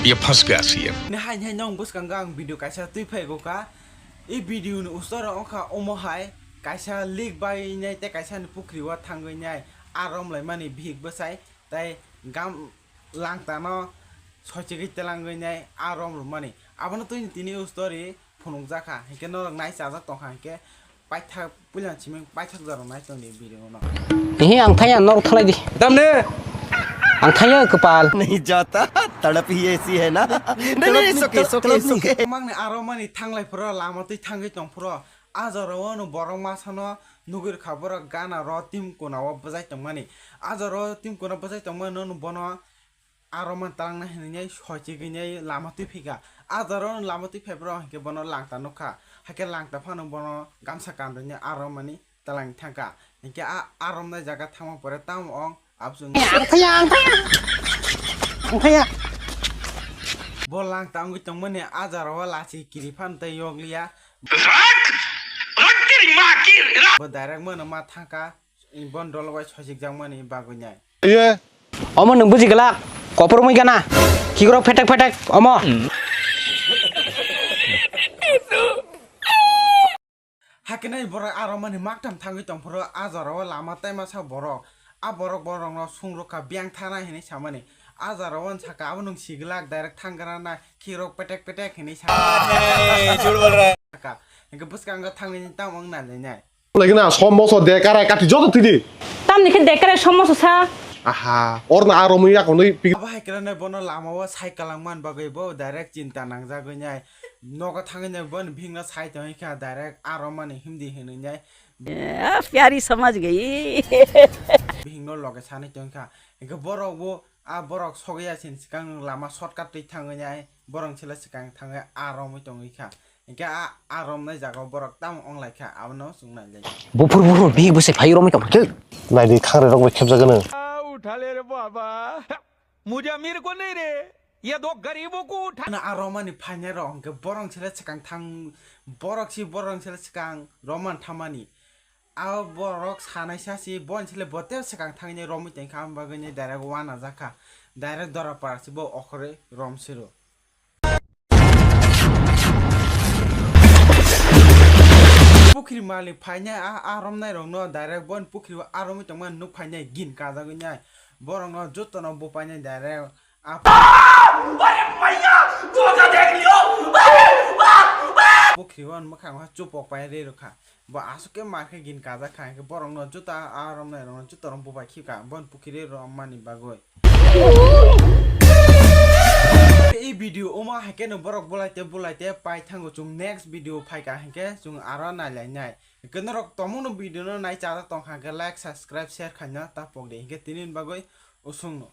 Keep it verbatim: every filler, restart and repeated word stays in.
ये फंस गया CM. Nihai nihai nong bwskango ang video kaisa twi phaigo kha. I video ni usoro wngkha omo hai kaisa leak bai nai tei kaisa ni pukri o thangwi nai a rom lai mani bihik bwsai tei gam langtano soichigwi telangwi nai a rom rwmani. Abono twini tini o story phunukjakha, hinkhe norok nai chajak tongkha, hinkhe paithak puila chiming paithak jorok nai tongdi video no. Ehe, ang thaya norok thalai di. Tamne? Ang thaya kwpal. नहीं जाता, तड़प ही ऐसी है ना। नहीं, नहीं, नहीं, it's okay, it's okay, it's okay। Mangni aro mani thanglai phuro, lama twi thangwi tong phuro, a jora o no borok masa no nugwi rwkha, borok gana ro tim kuna o bwjai tongmani. A jora o tim kuna bwjai tongmani no bono aro man talangna hinwi nai soichigwi nai lama twi phika. A jora o lama twi phai phuro hinkhe bono langta nukha. Haikhe langta phano bono gamsa kanrwi nai aro mani talang thangkha. Hinkhe a, a romnai jaga thangma pore tamo ong absung. Ang thaya, ang thaya. Ang thaya. Bo langta wngwi tongmani a jora o lachi kiri phan tei yokliya. Rak! Rak teri ma ki ra- Bo direct mano ma thangkha. Bon dolo bai sojik jakmani bagwi nai. Iye. Omo nwng buji glak. Kopor mui gana. Kikrok phetek phetek omo. Hakenai borok aro mani maktam thangwi tongphuru a jora o lama taima sa borok. A borok borok no sungrokha biyang thana hinwi samani. A jora o saka abo nwng siglak direct thanggrana kikrok petek petek hinwi saka. Jhut bol raha hai. Saka. Hinkhe bwskango thangwi tamo wng nai nai. Lagi na som moso de karai kati joto tidi. Tamni khe de karai som moso sa. Aha, or na aro mui yakon doi pi- Abo hai khe bono lama o cycle langman bagwi bo direct chinta nangjagwi nai. Nogo thangwi nai bono bihikno sai tongwi kha direct aro mani hindi hinwi nai. Eh, pyari samajh gayi. Bihikno loge sanwi tongwi kha. Hinkhe borok bo a borok sogwi ya sini swkang lama shortcut twi thangwi nai. Borok sila swkang thangwi aro mui tongwi kha. Hinkhe a, a romnai jaga o borok tamo wng lai kha, abono chwng nai lai. Buphur buphur bihik bwsai phai romwi tongma khe. Nai di khangrwi rok bai khepjagano. उठा ले रे बाबा, मुझे अमीर को नहीं रे, ये दो गरीबों को उठा। Ano a romani phainai rok hinkhe borok sile swkang thang, borok si borok sile swkang roman thamani. A borok sanai sa si bon sile bote swkang thangni romwi tongkha, am bagwi ni direct wana jakha. Direct dora para si bo okhorwi rom siro. Pukhri malik phainai a, a romnai rokno direct bon pukhri o a romwi tongmani nuk phainai gin kajagwi nai. Borokno jotono bupainai direct a pukhri o mwkhang o chupok pai ri rwkha. Bo aswk khe ma khe gin kajak kha, hinkhe borokno joto a romnai rokno jotono bubai khibka bon pukhri rommani bagwi. I video omo hai khe no borok bulai te bulai te pai thango, chwng next video phaika hinkhe chwng aro nai lai nai. Hinkhe norok tongmung no video no nai chajak tongkha hinkhe like, subscribe, share khaina ta pok di hinkhe tini ni bagwi usung no.